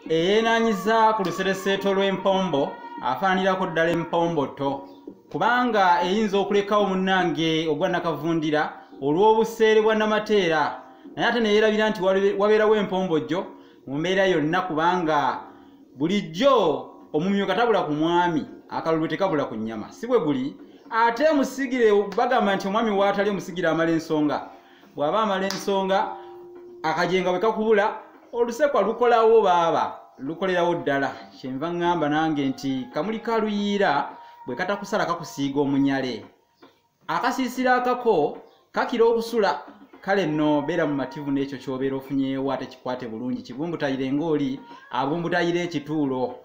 Eyeenaanyiza ku lusereseeto lw'empombo afaanirako ddala empomboto, kubanga eyinza okulekawo munnange ogwa Nakavundira olw'obuseere bwa Namateera, naye ate ne yeerabira nti wabeerawo empombojjo mu mbeera yonna, kubanga bulijjo omumyuka tabula ku mwami, akalulu tekabula ku nnyama, si bwe guli? Ate omusigire bagamba nti omwami waatali omusigire amala ensonga, bw'aba amala ensonga akajenga bwe kakubula olusekwa lukolawo baaba lukolerawo ddala. Kyenva ŋŋamba nange nti kamuli ka luyiira bwe katakusala kakusiiga omunyale, akasiisira akako kakira okusula. Kale nno beera mumativu n'ekyo ky'obeera ofunyeewo, ate kikwate bulungi, kibumbutayire ng'oli abumbutayira ekituulo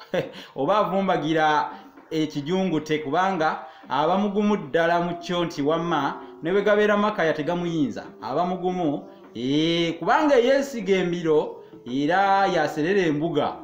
oba avumbagira ekijungute, kubanga aba mugumu ddala mu kyo nti wamma ne bwe gabeera makaya tegamuyinza, aba mugumu kubanga eyeesiga embiro era yaserera embuga.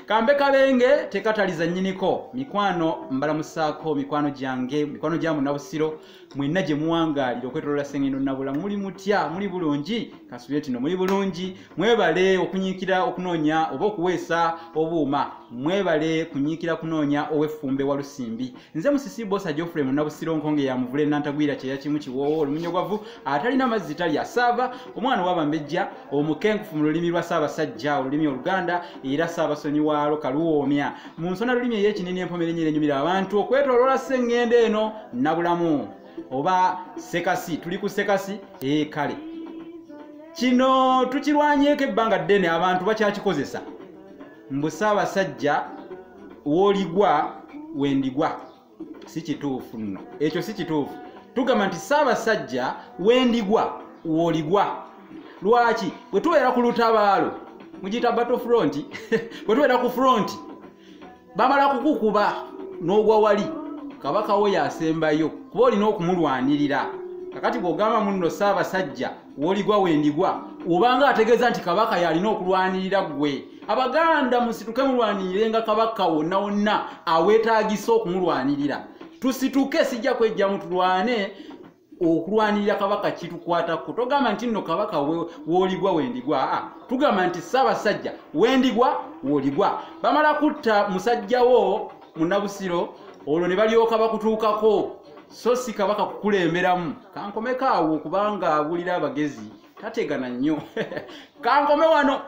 Kambe kabenge tekataliza nnyiniko. Mikwano mbalamusaako, mikwano gyange, mikwano gya Munnabusiro mwenna gye muwangaalira okwetoloola Ssengendo Nabula, muli mutya? Muli bulungi? Kansubire nti no muli bulungi. Mwebale okunyiikira okunoonya oba okuweesa obuuma, mwebale kunyiikira kunoonya ow'effumbe wa Lusimbi. Nze Musisi Bosa Geoffrey Munnabusiro Nkonge ya Muvule Nantagwira kyeya kimu kiwoowo olumunye gwavu atalina mazzi talya saava, omwana ow'abambejja omukenkufu mu lulimi lwa Ssaabasajja, olulimi Oluganda, era Ssaabasonyi waalo kaluwoomya mu nsona lulimi ey'ekinini empomera ennyera enyumira abantu okwetooloola Ssengendo eno Nabulamu oba Sekasi. Tuli ku Sekasi. Kale kino tukirwanyeeko ebbanga ddene, abantu bakyakikozesa mbu Ssaabasajja w'oligwa wendigwa. Si kituufu nno, ekyo si kituufu. Tugamba nti Ssaabasajja wendigwa w'oligwa. Lwaki? Bwe tubeera ku lutabaalo, mugiyita battle front, bwe tubeera ku front bamala kukukuba n'ogwa wali, kabaka wo yasembayo, kuba olina okumulwanirira. Kakati bw'ogamba munno Ssaabasajja w'oligwa wendigwa, obanga ategeeza nti kabaka yalina okulwanirira ggwe. Abaganda musituke mulwanirirenga kabaka wonna wonna aweetaagisa okumulwanirira. Tusituke, sijja kwejjamu, tulwane okulwanirira kabaka, kitukwatako. Togamba nti nno kabaka w'oligwa wendigwa, aa tugamba nti Ssaabasajja wendigwa w'oligwa. Bamala kutta musajjawo Munnabusiro, olwo ne balyoka bakutuukako, so si kabaka kukulemberamu. Kankomeko awo kubanga abuulira abagezi tategana nnyo. Kankome wano.